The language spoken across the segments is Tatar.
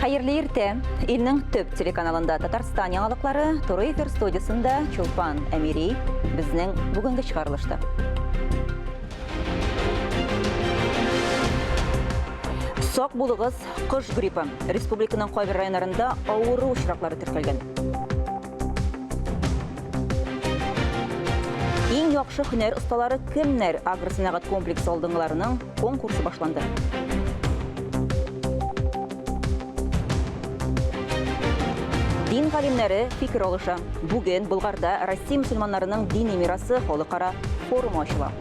Хәерле иртә! Илнең төп телеканалында Татарстан яңалыклары, туры эфир студиясендә Чулпан Әмири, безнең бүгенге чыгарылышта. Сак булыгыз, кош гриппы. Республиканың кайбер районнарында авыру очраклары теркәлгән. Иң яхшы һөнәр осталары кемнәр? Агросәнәгать комплексы алдынгыларының конкурсы башланды. Дин галимнәре фикер алыша. Бүген Болгарда Россия мөселманнарының дини мирасы халыкара форумы ачыла.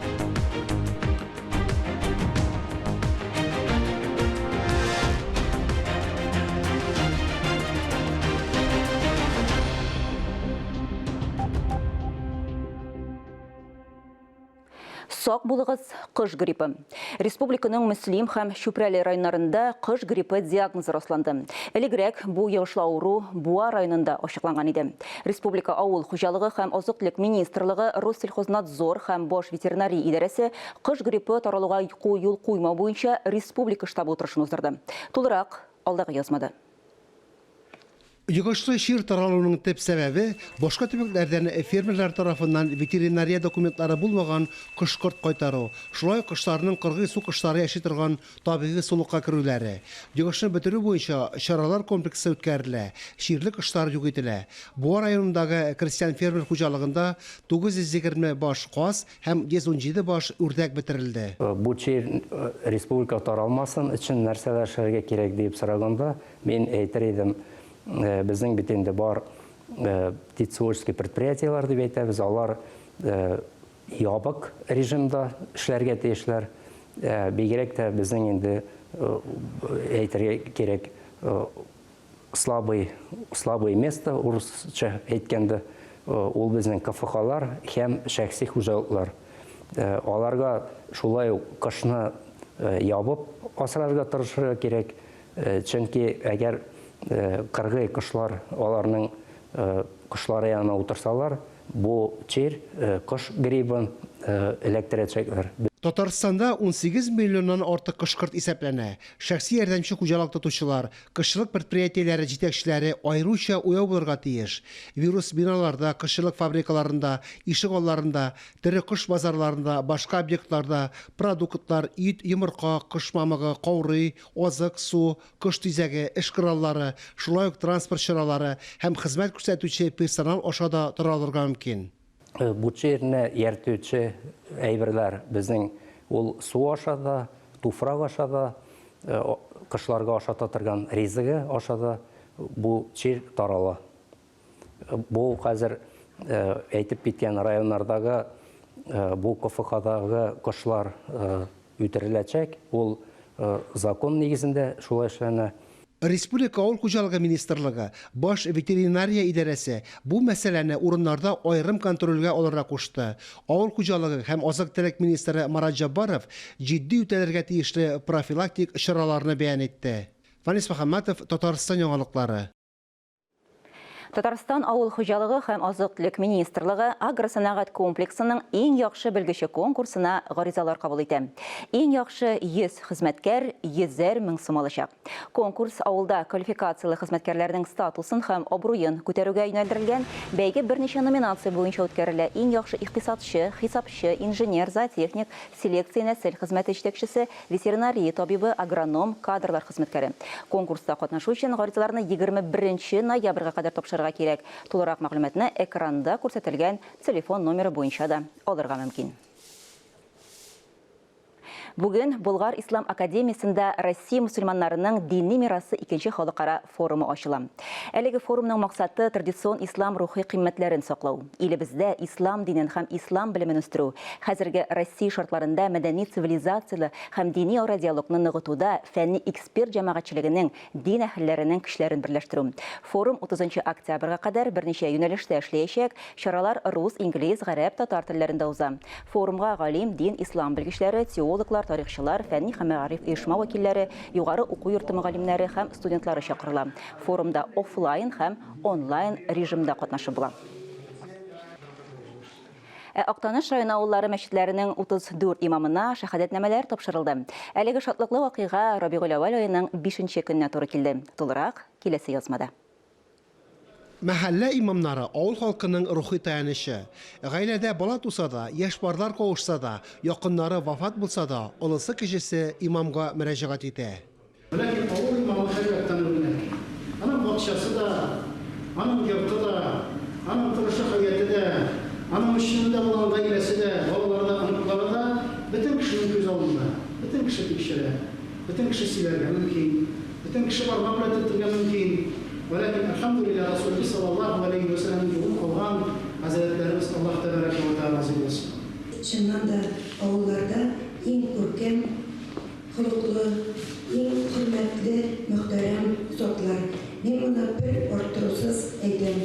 Сак булыгыз, кош гриппы. Республиканың Мөслим һәм Чүпрәле районнарында кош гриппы диагнозы расланды. Элегрәк бу йогышлы авыру Буа районында ачыкланган иде. Республика авыл хуҗалыгы һәм азык-төлек министрлыгы, Россельхознадзор һәм Баш ветеринария идарәсе кош гриппы таралуга юл куймау буенча республика штабы утырышын уздырды. Тулырак, алдагы язмада. Йогышлы чир таралуның төп сәбәбе, башка төбәкләрдән фермерлар тарафыннан ветеринария документлары булмаган кош-корт кайтару, шулай ук кошларның кыргый су кошлары яши торган табигый сулыкка керүләре. Йогышны бетерү буенча чаралар комплексы үткәрелә, чирле кошлар юк ителә. Буа районындагы крестьян-фермер хуҗалыгында 920 баш каз һәм 117 баш үрдәк бетерелде. Бу чир республикага таралмасын өчен нәрсәләр эшләргә кирәк диеп сораганда, мин әйтер идем, безнең бит инде бар птицеводческий предприятиеләр дип әйтәбез, алар ябык режимда эшләргә тиешләр. Бигрәк тә безнең инде әйтергә кирәк, слабый, слабое место, урысча әйткәндә, ул безнең КФХлар һәм шәхси хуҗалыклар. Аларга шулай ук кышны ябып асрарга тырышырга кирәк, чөнки әгәр кыргый кошлар аларның кошлары янына утырсалар, Бу чир кош гриппын эләктерәчәкләр. Татарстанда 18 миллионнан артык кош-корт исәпләнә. Шәхси ярдәмче хуҗалык тотучылар, кошчылык предприятиеләре җитәкчеләре аеруча уяу булырга тиеш. Вирус биналарда, кошчылык фабрикаларында, ишегалларында, тере кош базарларында, башка объектларда продуктлар, ит, йомырка, кош мамыгы, каурый, азык, су, кош тизәге, эш кораллары, шулай ук транспорт чаралары һәм хезмәт күрсәтүче персонал аша да таралырга мөмкин. Бу чирне йәртүче әйберләр безнең ул су аша да, туфрак аша да, кошларга ашата торган ризыгы аша да бу чир тарала. Бу хәзер әйтеп киткән районнардагы бу КФХдагы кошлар үтереләчәк. Ул закон нигезендә шулай эшләнә. Республика Авыл хуҗалыгы министрлыгы, Баш ветеринария идарәсе бу мәсьәләне урыннарда аерым контрольгә алырга кушты. Авыл хуҗалыгы һәм азык-төлек министры Марат Җәббаров җитди үтәлергә тиешле профилактик чараларны бәян итте. Фанис Мөхәммәтов, Татарстан яңалыклары. Татарстан Авыл хуҗалыгы һәм азык-төлек министрлыгы агросәнәгать комплексының иң яхшы белгече конкурсына гаризалар кабул итә. Иң яхшы 100 хезмәткәр 100 мең сум алачак. Конкурс авылда квалификацияле хезмәткәрләрнең статусын һәм абруен күтәрүгә юнәлдерелгән. Бәйге берничә номинация буенча үткәрелә, иң яхшы икътисадчы, хисапчы, инженер, зоотехник, селекция-нәсел хезмәте җитәкчесе, Ветеринария табибы, агроном, кадрлар хезмәткәре. Конкурста катнашу өчен гаризаларны 21 ноябрьгә кадәр тапшырырга кирәк. Тулырак мәгълүматны экранда күрсәтелгән телефон номеры буенча да алырга мөмкин. Бүген Болгар ислам академиясендә Россия мөселманнарының дини мирасы икенче халыкара форумы ачыла. Әлеге форумның максаты традицион ислам рухи кыйммәтләрен саклау, илебездә ислам динен һәм ислам белемен үстерү, хәзерге Россия шартларында мәдәни цивилизацияле һәм дини ара диалогны ныгытуда фәнни-эксперт җәмәгатьчелегенең, дин әһелләренең көчләрен берләштерү. Форум 30 октябрьгә кадәр берничә юнәлештә эшләячәк, чаралар рус, инглиз, гарәп, татар телләрендә уза. Форумга галим, дин, ислам белгечләре, теологлар, тарихчылар, фәнни һәм мәгариф оешма вәкилләре, югары уку йорты мөгаллимнәре һәм студентлары чакырыла. Форумда офлайн һәм онлайн режимда катнашып була. Ә Актаныш районы авыллары мәчетләренең 34 имамына шәһадәтнамәләр тапшырылды. Әлеге шатлыклы вакыйга Рабигуль-әүвәл аеның бишенче көненә туры килде. Тулырак, киләсе язмада. Мәхәллә имамнары, авыл халкының рухи таянычы. Гаиләдә бала туса да, яшь парлар кавышса да, якыннары вафат булса да, олысы-кечесе имамга мөрәҗәгать итә. Ләкин авыл имамы һәрьяктан үрнәк. Аның бакчасы да, аның йорты да, аның торышы-хәяте дә, аның өченендә булган гаиләсе дә, балалары да, оныклары да бөтен кешенең күз алдында. Бөтен кеше тикшерә, бөтен кеше сөйләргә мөмкин, бөтен кеше бармак белән төртергә мөмкин. Вәләкин, әлхәмдүлилләһ, Расүлебез салләллаһу галәйһи вә сәлләмнең юлын алган хәзрәтләребез Аллаһ тәбәрәкә вә тәгалә разый булсын. Чыннан да, авылларда иң күркәм Холыклы, иң хөрмәтле, мөхтәрәм затлар. Мин моны бер арттырусыз әйтәм.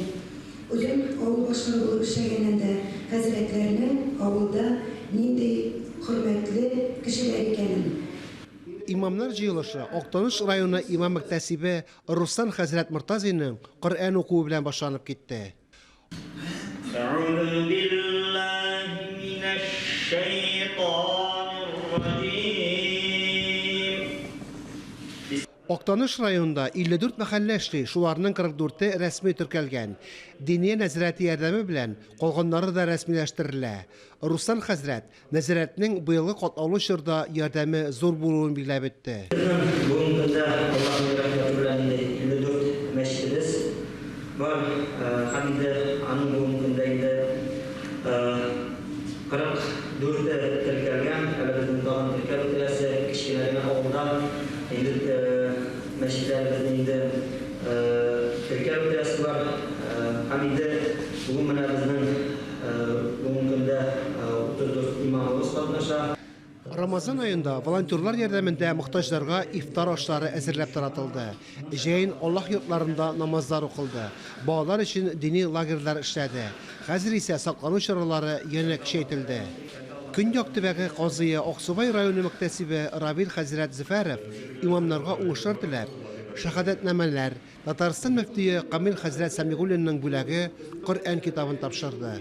Үзем авыл башлыгы булып эшләгәннән дә хәзрәтләрнең авылда нинди хөрмәтле кешеләр икәнен. Имамнар җыелышы Актаныш районы имам-мөхтәсибе Руслан хәзрәт Мортазинның Коръән укуы белән башланып китте. Актаныш районында 54 мәхәллә эшли, шуларның 44-е рәсми теркәлгән. Диния нәзарәте ярдәме белән калганнары да рәсмиләштерелә. Руслан хәзрәт Нәзарәтнең быелгы катлаулы чорда ярдәме зур булуын билгеләп үтте. Безнең бүгенге көндә Аллаһның рәхмәте белән инде 54 мәчетебез бар һәм инде аның бүгенге көндә инде 44 е теркәлгән, әле безнең тагын теркәп бетерәсе, кечкенә генә авылда инде мәчетләребезне инде теркәп бетерәсе бар һәм инде бүген менә безнең Бүгенге көндә 34 имамыбыз катнаша. Рамазан аенда волонтерлар ярдәмендә мохтаҗларга ифтар ашлары әзерләп таратылды. Җәен Аллаһ йортларында намазлар укылды. Балалар өчен дини лагерьлар эшләде. Хәзер исә саклану чаралары янә көчәйтелде. Көньяк төбәге казые Аксубай районы мөхтәсибе Равил хәзрәт Зөфәров имамнарга уңышлар теләп, шәһадәтнамәләр, Татарстан мөфтие Камил хәзрәт Сәмигуллинның бүләге, Коръән китабын тапшырды.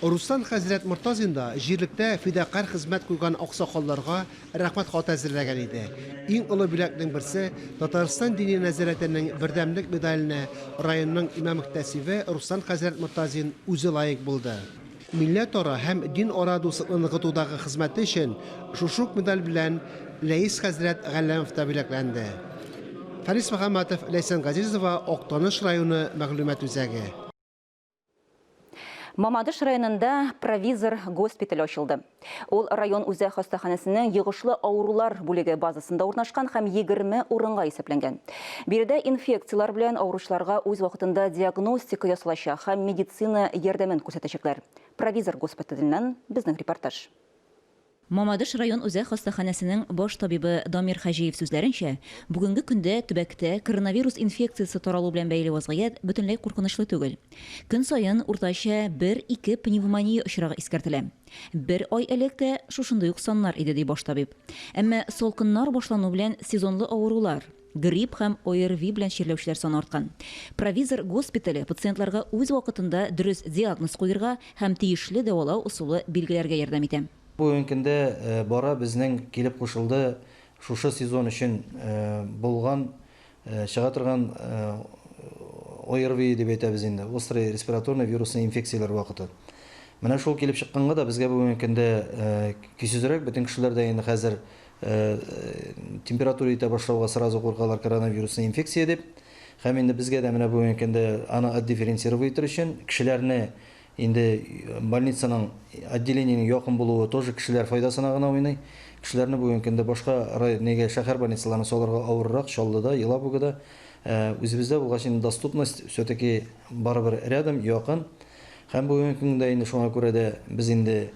Руслан хәзрәт Мортазин да җирлектә фидакарь хезмәт куйган аксакалларга Рәхмәт хаты әзерләгән иде. Иң олы бүләкнең берсе, Татарстан Диния нәзарәтенең Бердәмлек медаленә районның имам-мөхтәсибе Руслан хәзрәт Мортазин үзе лаек булды. Милләтара һәм дин-ара дуслыкны ныгытудагы хезмәте өчен шушы ук медаль белән Ләис хәзрәт Галләмов та бүләкләнде. Фәнис Мөхәммәтов, Ләйсән Газизова, Актаныш районы мәгълүмат үзәге. Мамадыш районында провизор госпитале ачылды. Ул район үзәк хастаханәсенең йогышлы авырулар бүлеге базасында урнашкан һәм 20 урынга исәпләнгән. Биредә инфекцияләр белән авыручыларга үз вакытында диагностика ясалачак һәм медицина ярдәмен күрсәтәчәкләр. Провизор госпиталеннән безнең репортаж. Мамадыш район үзәк хастаханәсенең баш табибы Дамир Хаҗиев сүзләренчә, бүгенге көндә төбәктә коронавирус инфекциясе таралу белән бәйле вазгыять бөтенләй куркынычлы түгел. Көн саен уртача бер-ике пневмония очрагы искәртелә. Бер ай элек тә шушындый ук саннар иде, ди баш табиб. Әмма салкыннар башлану белән сезонлы авырулар, грипп һәм ОРВИ белән чирләүчеләр саны арткан. Провизор госпитале пациентларга үз вакытында дөрес диагноз куерга һәм тиешле дәвалау ысулы билгеләргә ярдәм итә. Бүгенге көндә бара безнең килеп кушылды шушы сезон өчен булган Чыга торган ОРВИ дип әйтәбез инде, острый респираторный вирусный инфекцияләр вакыты. Менә шул килеп чыкканга да безгә бүгенге көндә көйсезрәк, бөтен кешеләр дә инде хәзер температура итә башлауга сразу куркалар коронавирусный инфекция дип. Һәм инде безгә дә менә бүгенге көндә аны отдифференцировать итер өчен кешеләрне Инде больницаның, отделениенең якын булуы тоже кешеләр файдасына гына уйный. Кешеләрне бүгенге көндә башка рай, нигә шәһәр больницаларына салырга авыррак, Чаллыда, Елабугада. Үзебездә булгач инде доступность все-таки барыбер рядом, якын. Һәм бүгенге көндә инде шуңа күрә дә без инде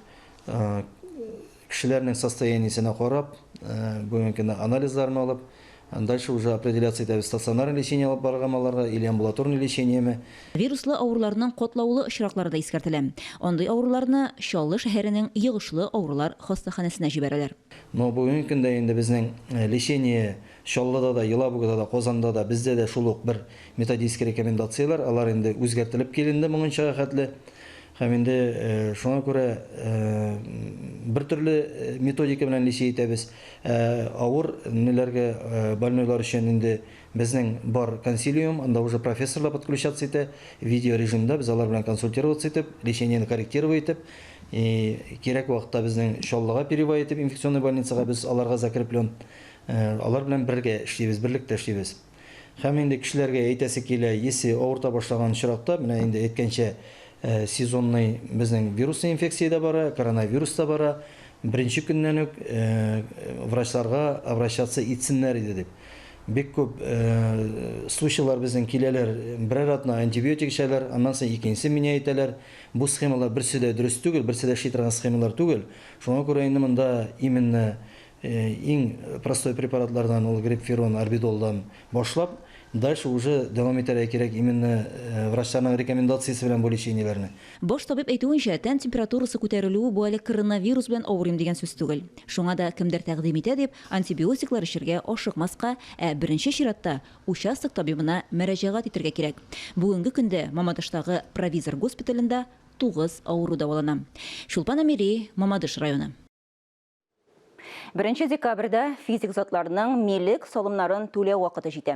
Кешеләрнең состояниесенә карап, бүгенге көндә анализларын алып, дальше уже определяться итәбез, стационарный лечение алып барыргамы аларга или амбулаторный лечениеме. Вируслы авыруларның катлаулы очраклары да искәртелә. Андый авыруларны Чаллы шәһәренең йогышлы авырулар хастаханәсенә җибәрәләр. Но бүгенге көндә инде безнең лечение Чаллыда да, Елабугада да, Казанда да, бездә дә шул ук бер методический рекомендацияләр, алар инде үзгәртелеп киленде моңынчага хәтле. Һәм инде шуңа күрә бер төрле методика белән лечить итәбез. Ә авыр ниләргә, больнойлар өчен инде безнең бар консилиум, анда уже профессорлар подключаться итә, видео режимда без алар белән консультироваться итеп, лечениене корректировать итеп, и кирәк вакытта безнең Чаллыга переводить итеп инфекционный больницага без аларга закреплен. Алар белән бергә эшлибез, берлектә эшлибез. Һәм инде кешеләргә әйтәсе килә, если авырта башлаган очракта, менә инде әйткәнчә, сезонный безнең вирусный инфекция дә бара, коронавирус та бара, беренче көннән үк врачларга обращаться итсеннәр иде дип. Бик күп случайлар безнең киләләр, берәр атна антибиотик эчәләр, аннан соң икенчесен менять итәләр. Бу схемалар берсе дә дөрес түгел, берсе дә эшли торган схемалар түгел. Шуңа күрә инде монда именно Иң простой препаратлардан ул гриппферон, арбидолдан башлап, дальше уже дәвам итәргә кирәк именно врачларның рекомендациясе белән бу лечениеләрне. Баш табиб әйтүенчә, тән температурасы күтәрелүе бу әле коронавирус белән авырыйм дигән сүз түгел. Шуңа да кемдер тәкъдим итә дип, антибиотиклар эчәргә ашыкмаска, ә беренче чиратта участок табибына мөрәҗәгать итәргә кирәк. Бүгенге көндә Мамадыштагы провизор госпиталендә тугыз авыру дәвалана. Чулпан Әмири, Мамадыш районы. Беренче декабрьдә физик затларның милек салымнарын түләү вакыты җитә.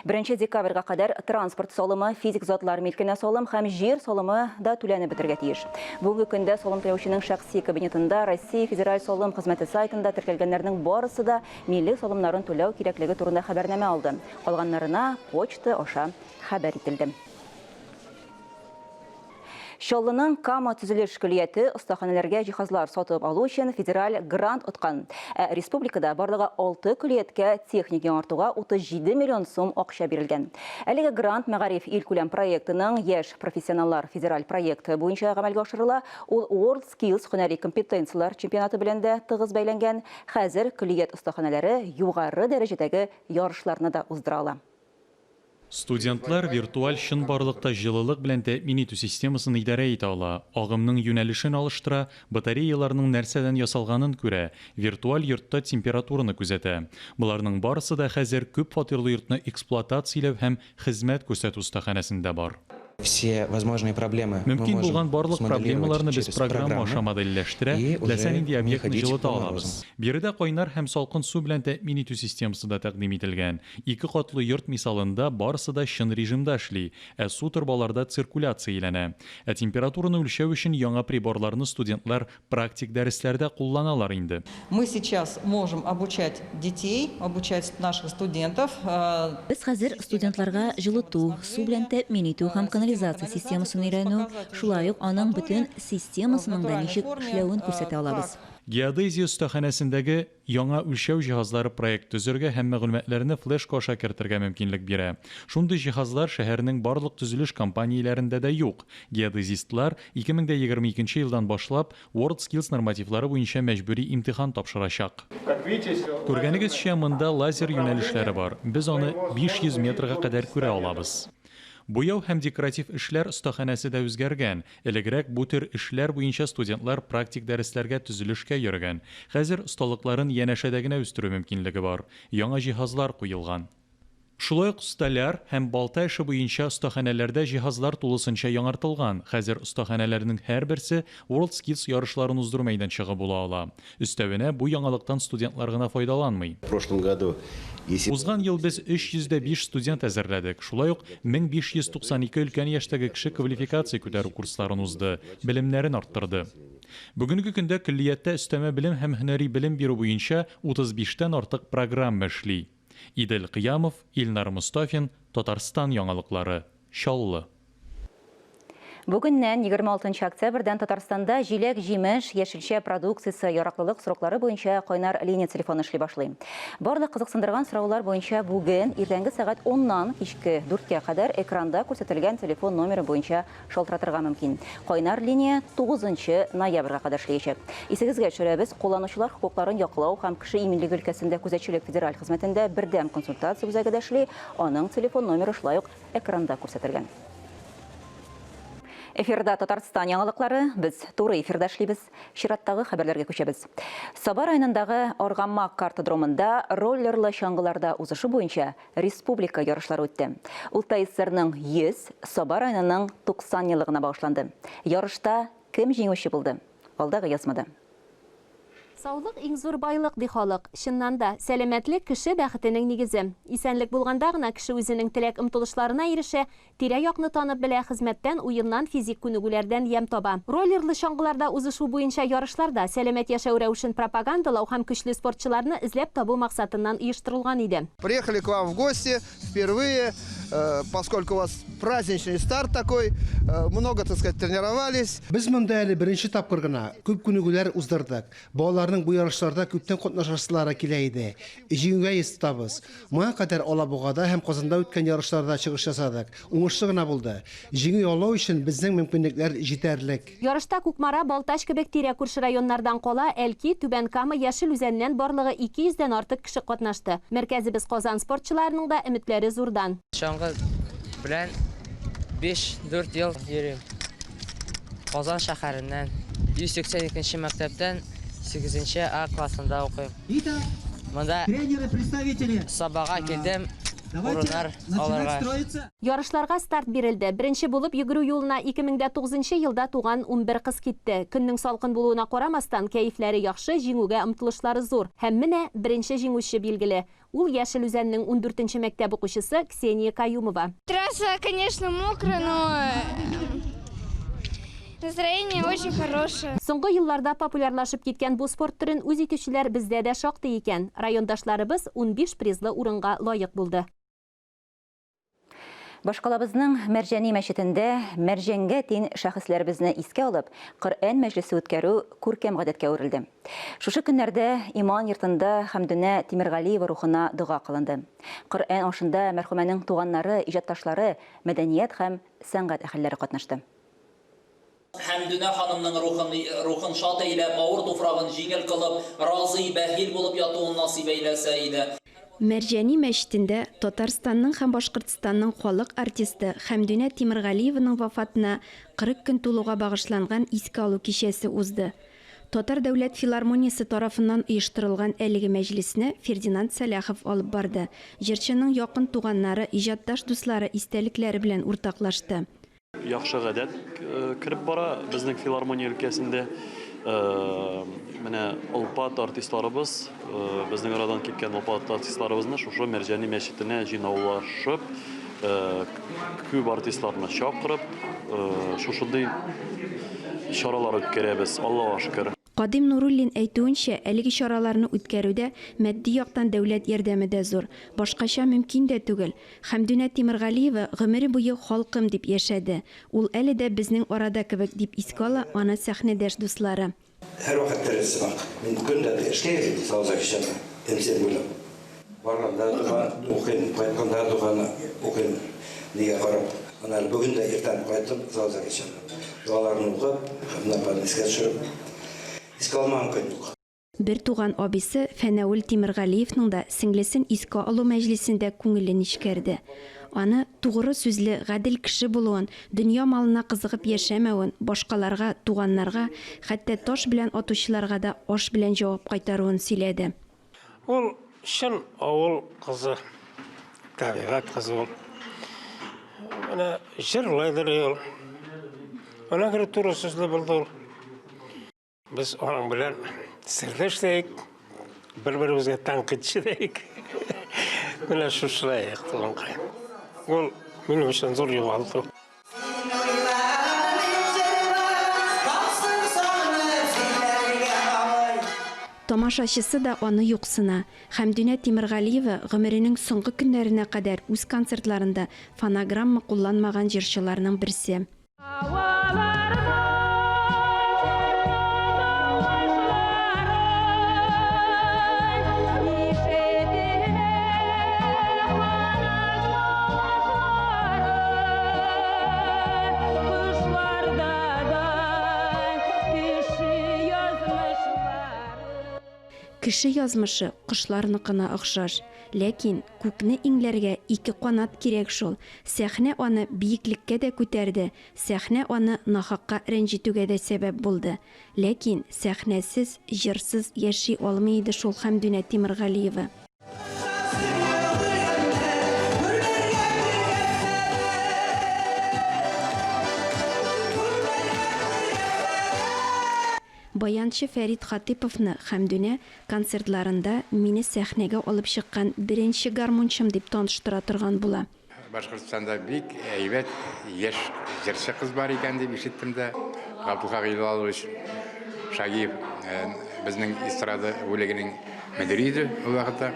Беренче декабрьгә кадәр транспорт салымы, физик затлар милкенә салым һәм җир салымы да түләнеп бетергә тиеш. Бүгенге көндә салым түләүченең шәхси кабинетында Россия Федераль салым хезмәте сайтында теркәлгәннәрнең барысы да милек салымнарын түләү кирәклеге турында хәбәрнамә алды. Калганнарына почта аша хәбәр ителде. Чаллының Кама төзелеш көллияте остаханәләргә җиһазлар сатып алу өчен федераль грант откан. Ә республикада барлыгы 6 көллияткә техник яңартуга 37 миллион сум акча бирелгән. Әлеге грант Мәгариф илкүләм проектының Яшь профессионаллар федераль проекты буенча гамәлгә ашырыла. Ул WorldSkills һөнәри компетенцияләр чемпионаты белән дә тыгыз бәйләнгән. Хәзер көллият остаханәләре югары дәрәҗәдәге ярышларны да уздыра ала. Студентлар виртуаль чынбарлыкта җылылык белән тәэмин итү системасын идарә итә ала, агымның юнәлешен алыштыра, батареяларның нәрсәдән ясалганын күрә, виртуаль йортта температураны күзәтә. Боларның барысы да хәзер күп фатирлы йортны эксплуатацияләү һәм хезмәт күрсәтү остаханәсендә бар. Все возможные проблемы мы Мөмкин можем булган барлык смоделировать проблемаларны без через программа программы аша модельләштерә, и теләсә уже нинди не объектны ходить җылыта по алабыз. морозам. Биредә кайнар һәм салкын су белән тәэмин итү системасы да тәкъдим ителгән. Ике катлы йорт мисалында барысы да чын режимда эшли, ә су торбаларда циркуляцияләнә. Ә температураны үлчәү өчен яңа приборларны студентлар практик дәресләрдә кулланалар инде. Мы сейчас можем обучать детей, обучать наших студентов. Без хәзер студентларга җылыту, су белән тәэмин итү һәм канализация системасын өйрәнү, шулай ук аның бөтен системасының да ничек эшләвен күрсәтә алабыз. Геодезия остаханәсендәге яңа үлчәү җиһазлары проект төзергә һәм мәгълүматларны флешка аша кертергә мөмкинлек бирә. Шундый җиһазлар шәһәрнең барлык төзелеш компанияләрендә дә юк. Геодезистлар 2022 елдан башлап WorldSkills нормативлары буенча мәҗбүри имтихан тапшырачак. Күргәнегезчә, монда лазер юнәлешләре бар. Без аны 500 метрга кадәр күрә алабыз. Буяу һәм декоратив эшләр остаханәсе дә үзгәргән. Элегрәк бу төр эшләр буенча студентлар практик дәресләргә төзелешкә йөргән. Хәзер осталыкларын янәшәдә генә үстерү мөмкинлеге бар. Яңа җиһазлар куелган. Шулай ук столяр һәм балта эше буенча остаханәләрдә җиһазлар тулысынча яңартылган. Хәзер остаханәләрнең һәрберсе WorldSkills ярышларын уздыру мәйданчыгы була ала. Өстәвенә, бу яңалыктан студентлар гына файдаланмый. В прошлом году если Узган ел без 305 студент әзерләдек. Шулай ук 1592 өлкән яшьтәге кеше квалификация күтәрү курсларын узды, белемнәрен арттырды. Бүгенге көндә көллияттә өстәмә белем һәм һөнәри белем бирү буенча 35 тән артык программа эшли. Идел Кыямов, Илнар Мостафин, Татарстан яңалыклары, Чаллы. Бүгеннән, 26 октябрьдән Татарстанда җиләк-җимеш, яшелчә продукциясе яраклылык сроклары буенча кайнар линия телефоны эшли башлый. Барлык кызыксындырган сораулар буенча бүген иртәнге сәгать уннан кичке дүрткә кадәр экранда күрсәтелгән телефон номеры буенча шалтыратырга мөмкин. Кайнар линия 9 ноябрьгә кадәр эшләячәк. Исегезгә төшерәбез, кулланучылар хокукларын яклау һәм кеше иминлеге өлкәсендә күзәтчелек федераль хезмәтендә бердәм консультация үзәге дә эшли, аның телефон номеры шулай ук экранда күрсәтелгән. Эфирда Татарстан яңалыклары, без туры эфирда эшлибез. Чираттагы хәбәрләргә күчәбез. Саба районындагы Аргамак картодромында роллерлы чаңгыларда узышу буенча республика ярышлары үтте. Ул ТАССРның 100, Саба районының 90 еллыгына багышланды. Ярышта кем җиңүче булды? Алдагы язмада. Саулык иң зур байлык, ди халык. Чыннан да, сәламәтлек, кеше бәхетенең нигезе. Исәнлек булганда гына кеше үзенең теләк-омтылышларына ирешә, тирә-якны танып белә, хезмәттән, уеннан, физик күнегүләрдән ямь таба. Роллерлы чаңгыларда узышу буенча ярышлар да сәламәт яшәү рәвешен пропагандалау һәм көчле спортчыларны эзләп табу максатыннан оештырылган иде. Приехали к вам в гости впервые, поскольку у вас праздничный старт такой, много, так сказать, тренировались. Без монда әле беренче тапкыр гына, күп күнегүләр уздырдык. Балаларның бу ярышларда күптән катнашасылары килә иде. Җиңүгә йөз тотабыз. Моңа кадәр Алабугада һәм Казанда үткән ярышларда чыгыш ясадык. Уңышлы гына булды. Җиңү яулау өчен безнең мөмкинлекләр җитәрлек. Ярышта Кукмара, Балтач кебек тирә-күрше районнардан кала, Әлки, Түбән Кама, Яшел Үзәннән барлыгы 200 дән артык кеше катнашты. Мәркәзебез Казан спортчыларының да өметләре зурдан. Чаңгы белән биш, дүрт ел йөрим. Казан шәһәреннән, 182 нче мәктәптән сигезенче А классында укыйм. Монда Сабага килдем, урыннар алырга. Ярышларга старт бирелде. Беренче булып йөгерү юлына 2009 нчы елда туган 11 кыз китте. Көннең салкын булуына карамастан, кәефләре яхшы, җиңүгә омтылышлары зур. Һәм менә беренче җиңүче билгеле. Ул, Яшел Үзәннең ундүртенче мәктәп укучысы Ксения Каюмова. Трасса, конечно, мокрая, но настроение очень хорошее. Соңгы елларда популярлашып киткән бу спорт төрен үз итүчеләр бездә дә шактый икән. Райондашларыбыз 15 призлы урынга лаек булды. Башкалабызның Мәрҗани мәчетендә мәрҗәнгә тин шәхесләребезне искә алып, Коръән мәҗлесе үткәрү күркәм гадәткә әверелде. Шушы көннәрдә иман йортында Хәмдүнә Тимергалиева рухына дога кылынды. Коръән ашында мәрхүмәнең туганнары, иҗатташлары, мәдәният һәм сәнгать әһелләре катнашты. Хәмдүнә ханымның рухын рухын шат әйләп, авыр туфрагын җиңел кылып, разый, бәхил булып ятуын насыйп әйләсә иде. Мәрҗани мәчетендә Татарстанның һәм Башкортстанның халык артисты Хәмдүнә Тимергалиеваның вафатына 40 көн тулуга багышланган искә алу кичәсе узды. Татар дәүләт филармониясе тарафыннан оештырылган әлеге мәҗлесне Фердинанд Сәлахов алып барды. Җырчының якын туганнары, иҗатташ дуслары истәлекләре белән уртаклашты. Яхшы гадәт кереп бара безнең филармония өлкәсендә. Менә олпат артистларыбыз, безнең арадан киткән олпат артистларыбызны шушы Мәрҗани мәчетенә җыйнаулашып, күп артистларны чакырып, шушындый чаралар үткәрәбез, Аллага шөкер. Кадыйм Нуруллин әйтүенчә, әлеге чараларны үткәрүдә матди яктан дәүләт ярдәме дә зур. Башкача мөмкин дә түгел. Хәмдүнә Тимергалиева гомере буе халкым дип яшәде. Ул әле дә безнең арада кебек, дип искә ала аны сәхнәдәш дуслары. Һәрвакыт тере сымак. Мин көн дә эшкә йөрим, Салазак МЦ буйлап. Барганда дога укыйм, кайтканда доганы укыйм, нигә карап. Аннары бүген дә иртән кайттым, Салазак Догаларны укып, Хәмдүнә апаны искә төшереп, искә алмаган көн юк. Бертуган абыйсы Фәнәвел Тимергалиевның да сеңлесен искә алу мәҗлесендә күңеле нечкәрде. Аны тугры сүзле, гадел кеше булуын, дөнья малына кызыгып яшәмәвен, башкаларга, туганнарга, хәтта таш белән атучыларга да аш белән җавап кайтаруын сөйләде. Ул чын авыл кызы, табигать кызы ул. Менә җырлайдыр ул. Менә бер туры сүзле булды ул. Без аның белән сердәш тә идек, бер-беребезгә тәнкыйтьче дә идек. Менә шушылай туганкай. Ул минем өчен зур югалту. Тамашачысы да аны юксына. Хәмдүнә Тимергалиева гомеренең соңгы көннәренә кадәр үз концертларында фонограмма кулланмаган җырчыларның берсе. Кеше язмышы кошларныкына охшаш. Ләкин күкне иңләргә ике канат кирәк шул. Сәхнә аны биеклеккә дә күтәрде, сәхнә аны нахакка рәнҗетүгә дә сәбәп булды. Ләкин сәхнәсез, җырсыз яши алмый иде шул Хәмдүнә Тимергалиева. Баянчы Фәрит Хатыйповны Хәмдүнә концертларында мине сәхнәгә алып чыккан беренче гармунчым дип таныштыра торган була. Башкортстанда бик әйбәт яшь җырчы кыз бар икән дип ишеттем дә, Габдулхак Илалович Шагиев безнең эстрада бүлегенең мөдире иде ул вакытта.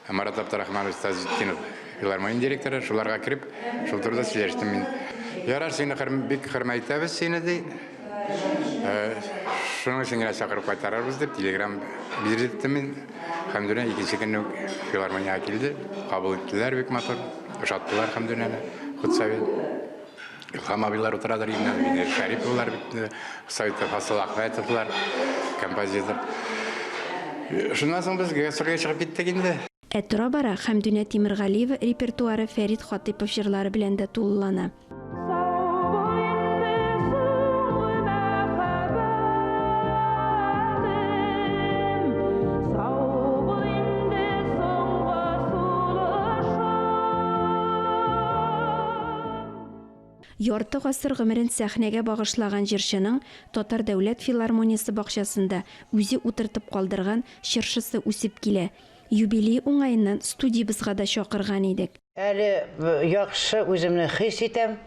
Марат Абдрахманович Тазетдинов филармония директоры, шуларга кереп, шул турыда сөйләштем мин. Ярар, сине бик хөрмәт итәбез сине, ди. Шуның өчен генә чакырып кайтарырбыз дип телеграм бирдем мин. Хәмдүнә икенче көнне үк филармониягә килде. Кабул иттеләр бик матур. Ошаттылар Хәмдүнәне. Худсовет. Илһам абыйлар утырадыр инде, Венер Шәриповлар бит, Советта Фасыл Әхмәтовлар, композитор. Шуннан соң без гастрольгә чыгып киттек инде. Ә тора-бара Хәмдүнә Тимергалиева репертуары Фәрит Хатыйпов җырлары белән дә тулылана. Ярты гасыр гомерен сәхнәгә багышлаган җырчының Татар дәүләт филармониясе бакчасында үзе утыртып калдырган чыршысы үсеп килә. Юбилее уңаеннан студиябезгә дә чакырган идек. Әле яхшы үземне хис итәм.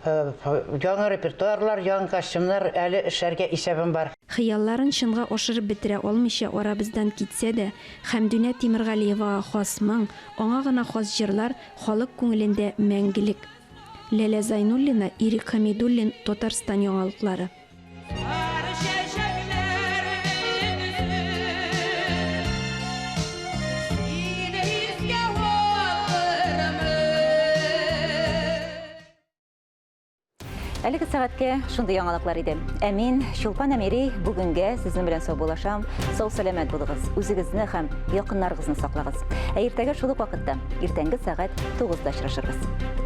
Яңа репертуарлар, яңа костюмнар әле эшләргә исәбем бар. Хыялларын чынга ашырып бетерә алмыйча арабыздан китсә дә, Хәмдүнә Тимергалиевага хас моң, аңа гына хас җырлар халык күңелендә мәңгелек. Ләлә Зайнуллина, Ирек Хәмидуллин, Татарстан яңалыклары. Әлеге сәгатькә шундый яңалыклар иде. Ә мин, Чулпан Әмири, бүгенгә сезнең белән саубуллашам. Сау-сәламәт булыгыз. Үзегезне һәм якыннарыгызны саклагыз. Ә иртәгә шул ук вакытта, иртәнге сәгать 9-да очрашырбыз.